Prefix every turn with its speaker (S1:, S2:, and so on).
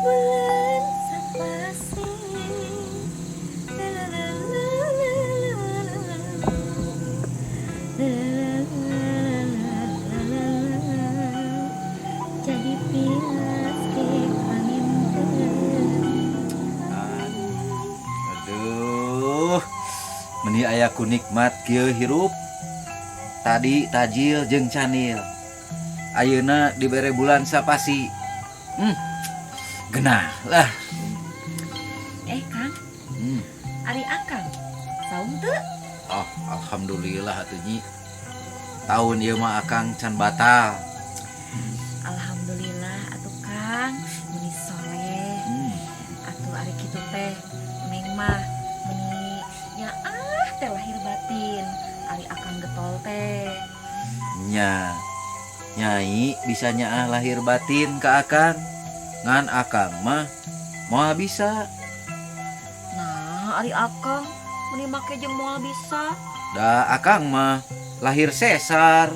S1: Bulan sapasih. La la la la la la. La la la la la. Jadi pilas ke panginten.
S2: Aduh, meni aya ku nikmat kieu hirup. Tadi tajil jeung canil. Ayeuna dibere bulan sapasih. Genah lah.
S1: Eh, Kang, ari Akang saum teu?
S2: Oh, alhamdulillah atuh, Nyi. Tahun ieu mah Akang can batal.
S1: Alhamdulillah atuh, Kang, meni soleh. Atuh ari kitu teh Neng mah meni nyaah teh lahir batin. Ari Akang getol teh.
S2: Nya. Nyai bisa nyaah lahir batin ke Akang. Ngan Akang mah moal bisa.
S1: Nah, ari Akang meni make jeung moal bisa.
S2: Da Akang mah lahir sesar.